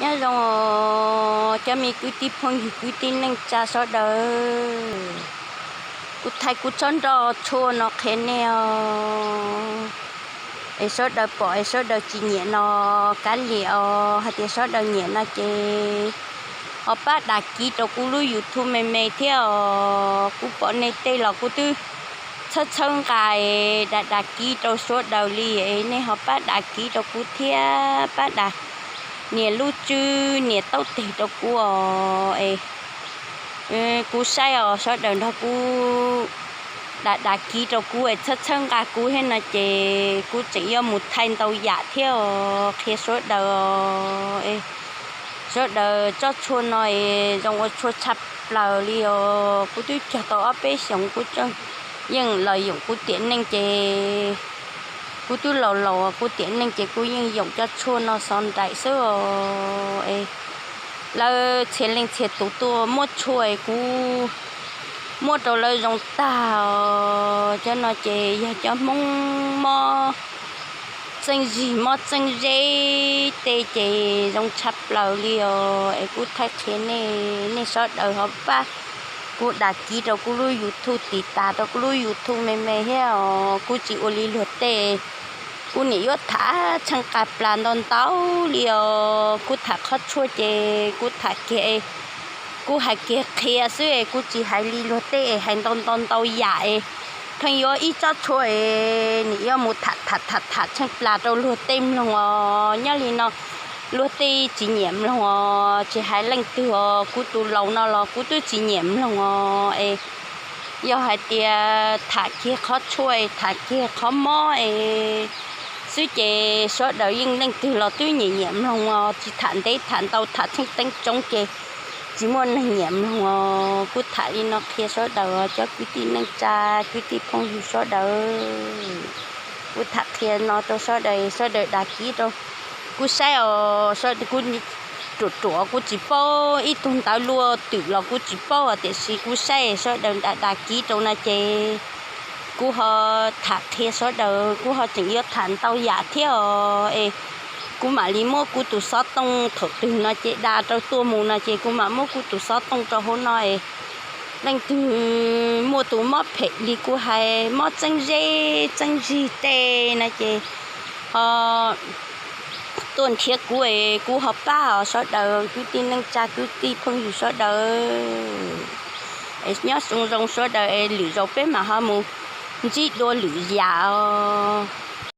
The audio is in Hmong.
Nyob zoo os cov me kwv tij phooj ywg kwv tij neej tsa sawv daws. Kuv thaij kuv tsob nroj tshua no qhia nej os. Es sawv daws pom es sawv daws tsis nyiam no kav liam os, hais tias sawv daws nyiam no ces ho pab dam kiv rau kuv lub YouTube me me thiab os. Kuv pom nej tej los kuv twb txhawb txhawb nqa es dam dam kiv rau sawv daws li es nej ho pab dam kiv rau kuv thiab pab dam nias lub tswb nias taub teg rau kuv os. Es kuv saib os sawv daws nrog kuv dam dam kiv rau kuv es txhawb txhawb nqa kuv thiab no ces kuv tseem yuav mus thaij ntau yam thiab os qhia sawv daws os. Sawv daws tsob tshua no es zoo ua tshua tshaj plaws li os. Kuv twb cog tau ob peb xyoos kuv yeej los yoom kuv tiam neej ces kuv twb laus laus kuv tiam neej ces kuv yeej yoom cov tshua no xov nraim xwb os. Es lawv txhia leej txhia tus tuaj muab tshua es kuv muab rau lawv zoo tag os. Cov no ces yog cov Hmoob mob txeeb zig mob txeeb zeb tej ces zoo tshaj plaws li os. Es kuv thaij qhia nej, nej sawv daws ho pab kuv dam kiv rau kuv lub YouTube, tiv tas rau kuv lub YouTube me me thiab os. Kuv tsis ua li luag tej, kuv niam yuav tham tsheej qa plas ntau ntau li os. Kuv tham qhov tshuaj ces kuv tham kiag, kuv hais kiag qhia xwb es kuv tsis hais li luag tej es hais ntau ntau ntau yam es pheej yuav ib tsob tshuaj es nim yuav mus tham tham tham tham tsheej plas rau luag tej mloog os. Nyob li no luag tej tsis nyiam mloog os, tsis hais leej twg os, kuv tus laus no los kuv twb tsis nyiam mloog os. Es yog hais tias tham kiag qhov tshuaj es tham kiag qhov mob es xwb ces sawv daws yeej leej twg los twb nyiam nyiam mloog os, tsis tham ntev tham ntau tham tsheej teeb tsoov ces tsis muaj neeg nyiam mloog os. Kuv tham li no qhia sawv daws os cov kwv tij neej tsa kwv tij phooj ywg sawv daws. Kuv tham qhia no rau sawv daws, sawv daws dam kiv rau kuv saib os. Kuv ruam ruam kuv tsis paub, ib tug ntawv luaj twm los kuv tsis paub tiam sis kuv saib sawv daws dam dam kiv rau no ces kuv ho tham qhia sawv daws, kuv ho tseem yuav tham ntau yam thiab os. Es kuv mam li muab kuv tus xov tooj thaum twg no ces da rau tuaj mus no ces kuv mam muab kuv tus xov tooj rau hauv no es leej twg muaj tus mob phem li kuv hais mob txeeb zeb txeeb zig tej no ces ho tuaj nrhiav kuv es kuv ho pab os sawv daws kwv tij neej tsa kwv tij phooj ywg sawv daws. Es nyob zoo zoo sawv daws es lwm zaus peb mam ho mus ntsib dua lwm yam os.